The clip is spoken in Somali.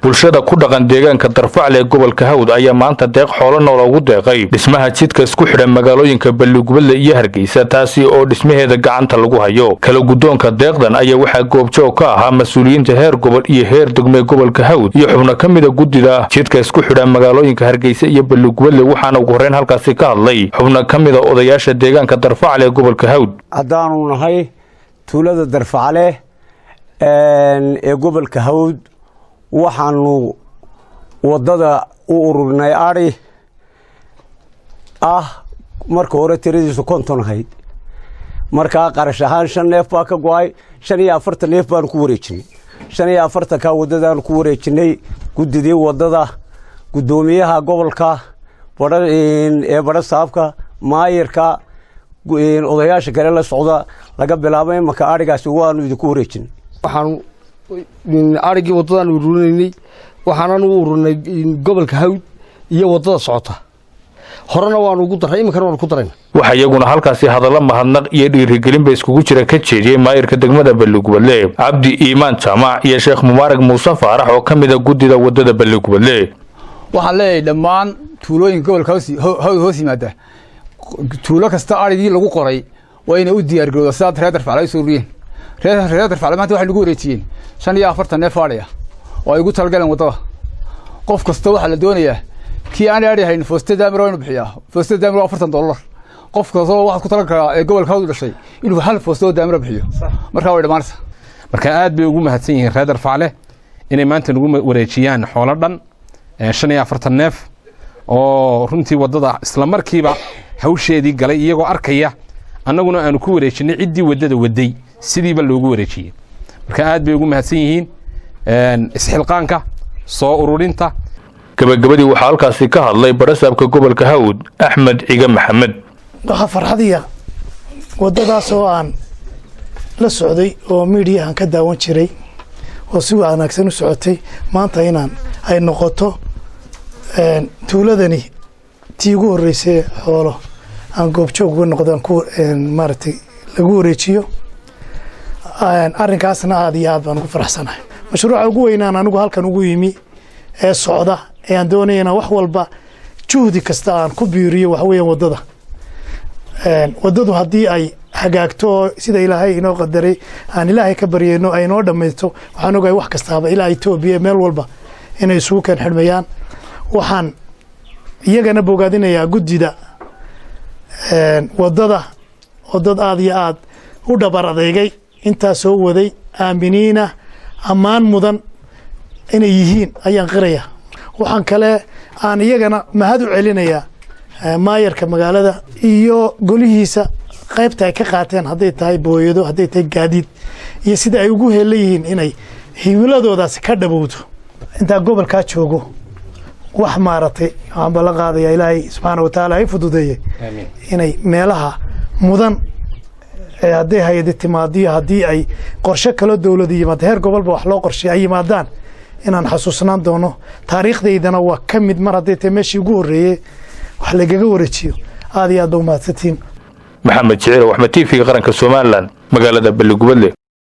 Bulshada ku dhaqan deegaanka Darfacle ee gobolka Hawd ayaa maanta deeq xoolo nool ugu deeqay dhismaha jidka isku xidha magaalooyinka Balligubadle iyo Hargeysa, taasi oo dhismaheeda gacanta lagu hayo. Kala guddoonka deeqdan ayaa waxaa goobjoog ka ahaa mas-uuliyiinta heer gobol iyo heer degme gobolka Hawd iyo xubno ka mida guddida jidka isku xidha magaalooyinka Hargeysa iyo Balligubadle. Waxaana ugu horreyn halkaasi ka hadlay xubno ka mida odayaasha deegaanka Darfacle ee gobolka Hawd. Haddaanu nahay tuulada Darfacle ee gobolka Hawd, waxaanu waddada u ururnay adhi ah marka hore tiradiisu 50 ahayd. Markaa qarash ahaan shan neef baa ka go'ay. 45 neef baanu ku wareejinay. 45-kaa waddadaanu ku wareejinay guddidii waddada, guddoomiyaha gobolka ee badhasaabka, maayirka, odayaasha kale la socda. Laga bilaabo imanka adhigaasi waanu idinku wareejinay. Waxaanu adhigii waddadaan ururinaynay, waxaanan u ururnay gobolka Hawd iyo waddada socota. Horena waanu ugu darray, iminkana waanu ku darayna. Waxaa iyaguna halkaasi hadallo mahadnaq iyo dhiirigelinba iskugu jira ka jeediyey maayirka degmada Balligubadle, Cabdi Iimaan Jaamac, iyo Sheekh Mubaarak Muuse Faarax oo ka mida guddida waddada Balligubadle. Waxaan leeyahay dhammaan tuulooyinka gobolka Hawd hoos yimaada, tuulo kasta adhigii lagu qoray waa inay u diyaargarowda sidaa reer Darfacle ay soo ururiyeen. Reer Darfacle maanta waxay nagu wareejiyeen 45 neef adhi ah oo ay ugu talagaleen waddada. Qof kasta waxaa la doonayaa, kii aan adhi hayn, foosta daamir waa inu bixiyaa. Foostada daamir waa $40. Qof kastoo waxaad ku talan karaa ee gobolka Hawd u dhashay inuu hal foosto oo daamira bixiyo, markaa way dhammaanaysaa. Marka aad bay ugu mahadsan yihiin reer Darfacle inay maanta nagu wareejiyaan xoolo dhan 45 neef oo runtii waddada isla markiiba hawsheedii galay, iyagoo arkaya annaguna aanu ku wareejinay ciddii waddada waday sidiiba loogu wareejiyey. Marka aad bay ugu mahadsan yihiin isxilqaanka soo ururinta. Gabagabadii waxaa halkaasi ka hadlay barasaabka gobolka Hawd, Axmed Cige Maxamed. Waxaa farxadiya waddadaas oo aan la socday oo miidiyahan ka daawan jiray oo si wanaagsan u socotay, maanta inaan ay noqoto tuuladani tii ugu horreysay xoolo aan goobjoog uga noqdaan ku maaragtay lagu wareejiyo. Arrinkaasna aada iyo aad baan ugu faraxsanahay. Mashruuca ugu weynaan anigu halkan ugu yimi ee socda ee aan doonaya inaan wax walba juhdi kasta aan ku biiriyo waxa weeyaan waddada. Waddadu haddii ay hagaagto oo sida Ilaahay inoo qadaray aan Ilaahay ka baryayno ay inoo dhammaysto, waxaan ogahay wax kastaaba ilaa Etoobiya meel walba inay isugu keen xidhmayaan. Waxaan iyagana bogaadinayaa guddida waddada oo dad aada iyo aad u dhabar adeegay, intaa soo waday, aaminiina, ammaan mudan inay yihiin ayaan qiraya. Waxaan kale aan iyagana mahad u celinayaa maayarka magaalada iyo golihiisa, qaybta ay ka qaateen, hadday tahay booyado, hadday tahay gaadiid, iyo sida ay ugu helan yihiin inay himiladoodaasi ka dhabowdo. Intaa gobolkaa joogo wax maaragtay waxaan ballan qaadayaa, Ilaahay subxaana watacaala hay fududeeye, inay meelaha mudan hadday hay-adi timaadiyo, haddii ay qorshe kaloo dowlada yimaado, heer gobolba wax loo qorsheey ay yimaadaan, inaan xasuusnaan doono. Taariikhdaydana waa ka mid mar hadday tahay meeshii ugu horreeyey wax lagaga wareejiyo. Aada iyo aad ba umahadsantiin. Maxamed Jiciil Axmed, TV-ga Qaranka Somaliland, magaalada Balligubadle.